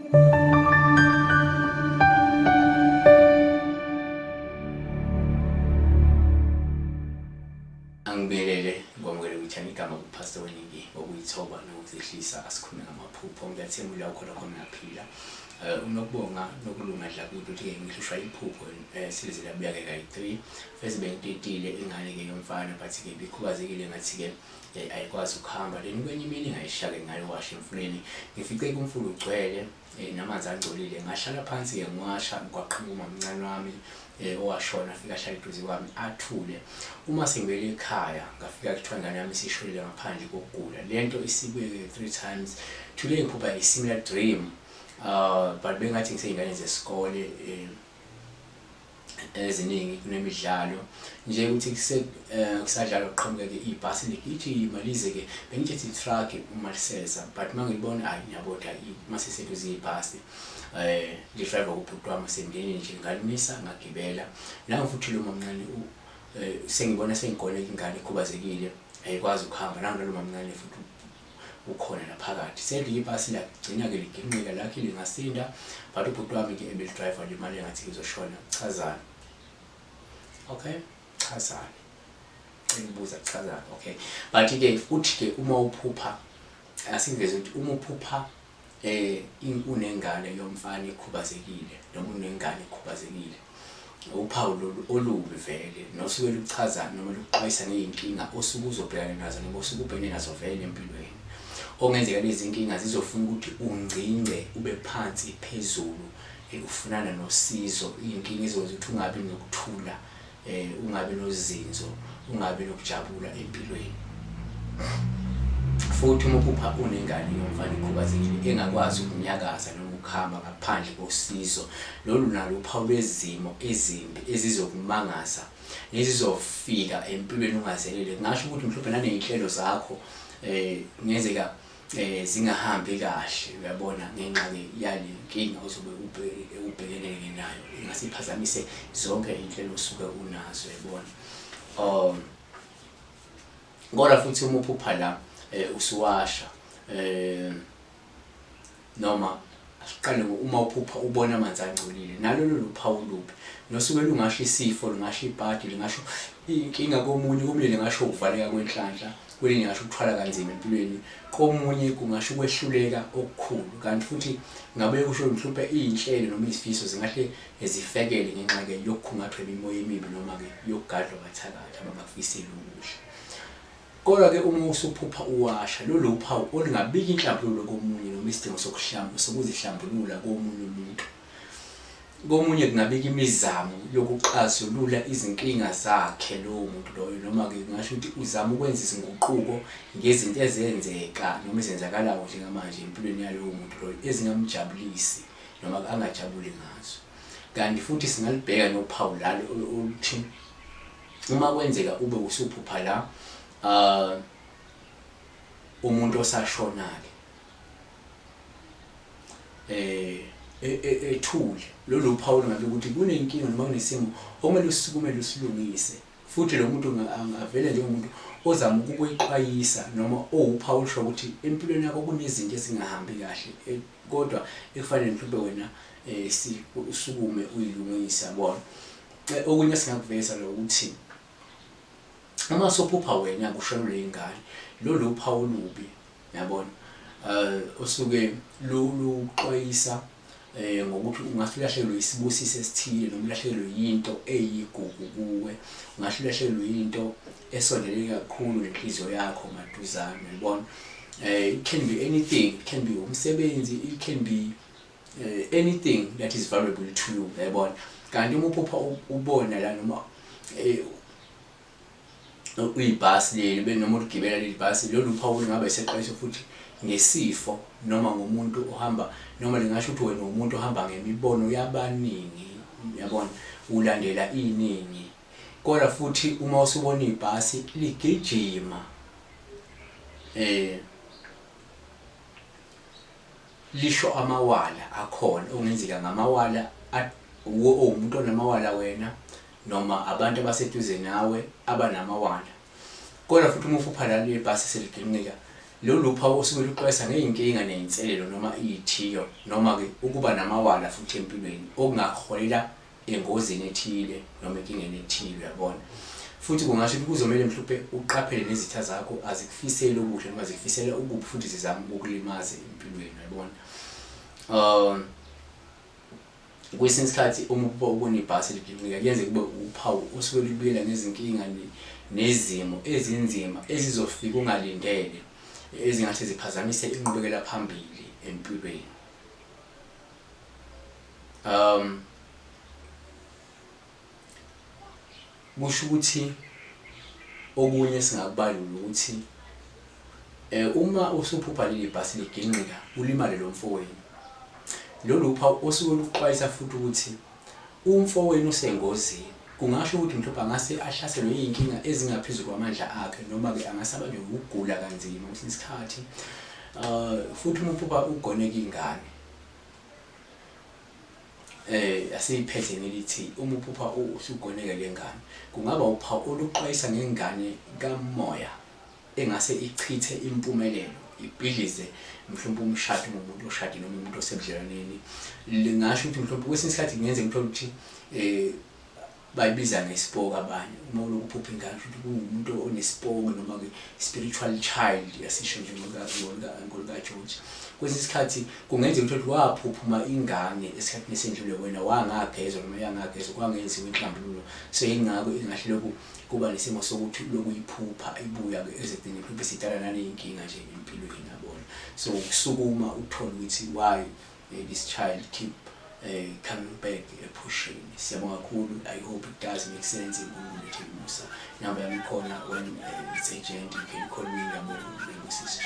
Angibingelele ngomukele ukuthi igama kuPastor Weningi ngokuyithoba nokuzehlisa asikhulume ngamaphupho ngiyathemba ula ukhona khona uyaphila. Unokubonga nokulunga Dlakude uthi-ke ngihlushwa iphupho selize labuya-ke kayi-3 first bengitetile ingane-ke yomfana but-ke ibikhubazekile ngathi-ke ayikwazi ukuhamba then kwenye imini ngayishaya-ke ngayowasha emfuleni ngifice umfula ugcwele namanzi angcolile ngahlala phansi-ke ngiwasha kwaqhamuka umamncane wami owashona afika ahlala eduze kwami athule uma sengibuyele ekhaya ngafika kuthiwa ingane yami isishonile ngaphandle kokugula lento isibuye-ke 3 times. Today ngiphupha a similar dream, but bengathi ngisey'ngane zesikole eziningi kunemidlalo nje ukuthi kusadlalwa kuqhamuke-ke ibhasi ligijima lize-ke bengithethe i-truck uma liseza but uma ngilibona hhayi ngiyabona mase seduze ibhasi li-drive kubhuti wami sengingenile nje ngalimisa ngagibela nangu futhi lo mamncane sengibona sengigoneka ingane ekhubazekile ayikwazi ukuhamba nangu nalo mamncane futhi ukhona naphakathi sedlike ibhasi lagcina-ke liginqika lakhe lingasinda but ubhuti wami-ke ebeli-driver limali engathi izoshona. Chazani? Okay, chazani? Cela chazani? Okay, but-ke uthi-ke uma uphupha asiveze ukuthi uma uphupha unengane yomfana ekhubazekile noma unengane ekhubazekile uphawu lolu olubi vele nosuke luchaza noma lukuxwayisa ngey'nkinga osuke uzobhekana nazo noma osuke ubhekene nazo vele empilweni ongenzeka lezi nkinga zizofuna ukuthi ungcingce ube phansi phezulu ufunana nosizo iy'nkinga ezokwenza ukuthi ungabi nokuthula ungabi nozinzo ungabi nokujabula empilweni. Futhi uma uphupha unengane yomfana ekhubazekile engakwazi ukunyakaza noma ukuhamba ngaphandle kosizo lolu nalo uphawu lwezimo ezimbi ezizokumangaza nezizofika empilweni ungazelele kungasho ukuthi mhlawumbe naney'nhlelo zakho kungenzeka zingahambi kahle uyabona ngenxa-ke yale nkinga ozobe ubhekene nayo ingase iphazamise zonke iy'nhlelo osuke unazo uyabona. Kodwa futhi uma uphupha la usuwasha noma asiqale uma uphupha ubona amanzi angcolile nalo lolu phawu olubi nosuke lungasho isifo lungasho ibhadi lingasho inkinga komunye komunye lingasho ukuvaleka kwenhlanhla kwelinye lingasho ukuthwala kanzima empilweni komunye kungasho ukwehluleka okukhulu kanti futhi ngabe kusho mhlawumbe iy'nhlelo noma izifiso zingahle zifekele ngenxa-ke yokukhungathwa imimoya emibi noma-ke yokugadlwa abathakathi abangakufiseli okuhle. Kodwa-ke uma usuphupha uwasha lolu uphawu olungabika inhlambululo komunye noma isidingo sokuzihlambulula komunye umuntu. Komunye kungabika imizamo yokuxazulula izinkinga zakhe lowo muntu loyo noma-ke kungasho ukuthi uzama ukwenza izinguquko ngezinto ezenzeka noma ezenzakalayo njengamanje empilweni yalowo muntu loyo ezingamjabulisi noma angajabuli ngazo. Kanti futhi singalibheka nophawu lalo oluthi uma kwenzeka ube usuphupha la umuntu osashona-ke ethule lolu phawu ngabe ukuthi kunenkinga noma kunesimo okumele usukumele usilungise futhi lo muntu angavele njengomuntu ozama ukukwexwayisa noma owuphawu olusho ukuthi empilweni yakho kunezinto ezingahambi kahle kodwa ekufanele mhlawumbe wena usukume uyilungise yabona. Okunye esingakuveza la ukuthi uma sophupha wena kushonelwe ingane lolu uphawu olubi yabona osuke luxwayisa ngokuthi ungase ulahlekelwe isibusiso esithile noma ulahlekelwe yinto eyigugu kuwe ungahle ulahlekelwe yinto esondele kakhulu nenhliziyo yakho maduzane uyabona. It can be anything, it can be umsebenzi, it can be anything that is valuable to you uyabona. Kanti uma uphupha ubona la noma uyibhasi leli noma uligibela leli bhasi lolu phawu lungaba isexwayiso futhi ngesifo noma ngomuntu ohamba noma lingasho ukuthi wena umuntu ohamba ngemibono yabaningi uyabona ulandela iningi. Kodwa futhi uma usubona ibhasi ligijima lisho amawala akhona okungenzeka ngamawala uwumuntu onamawala wena noma abantu abaseduze nawe abanamawala. Kodwa futhi uma uphupha lalo ibhasi seliginqika Lolu phawu osuke luxwayisa ngey'nkinga ney'nselelo noma iy'thiyo noma-ke ukuba namawala futhi empilweni okungakuholela engozini ethile noma enkingeni ethile uyabona. Futhi kungasho ukuthi kuzomele mhluphe uqaphele nezitha zakho azikufiseli okuhle noma zikufisela okubi futhi zizama ukukulimaza empilweni uyabona. Um Kwesinye isikhathi uma uphupha ubona ibhasi liginqika kuyenzeka kube uphawu osuke lubuyela ngezinkinga nezimo ezinzima ezizofika ungalindele ezingahle ziphazamise inqubekela phambili empilweni. Um Kusho ukuthi okunye esingakubalula ukuthi uma usuphupha leli bhasi liginqika ulimale lo mfowenu. Lolu phawu osuke luxwayisa futhi ukuthi umfowenu usengozini. Kungasho ukuthi mhlawumbe angase ahlaselwe iy'nkinga ezingaphezu kwamandla akhe noma-ke angase abanjwe ukugula kanzima kwesinye isikhathi. Futhi uma uphupha ugoneka ingane. Eh asiyiphethe ngelithi uma uphupha usugoneke lengane kungaba uphawu oluxwayisa ngengane kamoya engase ichithe impumelelo ibhidlize mhlawumbe umshado ngomuntu oshadile noma umuntu osebudlelwaneni lingasho ukuthi mhlawumbe kwesinye isikhathi kungenzeka uthole ukuthi eh Bayibiza ngesipoki abanye. Uma ulokhu uphupha ingane kusho ukuthi kuwumuntu onesipoki noma-ke spiritual child asisho nje ngolikaGeorge. Kwesinye isikhathi kungenzeka uthole ukuthi waphuphuma ingane esikhathini esendlule wena wangagezwa noma yangagezwa kwangenziwa inhlambululo. So yingakho ingahle lokhu kuba nesimo sokuthi ulokhu uyiphupha ibuya-ke ezigcine iphuphe isidala naley'nkinga nje empilweni yabona. So ukusukuma uthole ukuthi why this child keep coming back ephusheni. Siyabonga kakhulu. I hope it does make sense. Unkulunkulu lethe umusa. Inamba yami ikhona when it's urgent you can call me. Ngiyabonga ngibusise.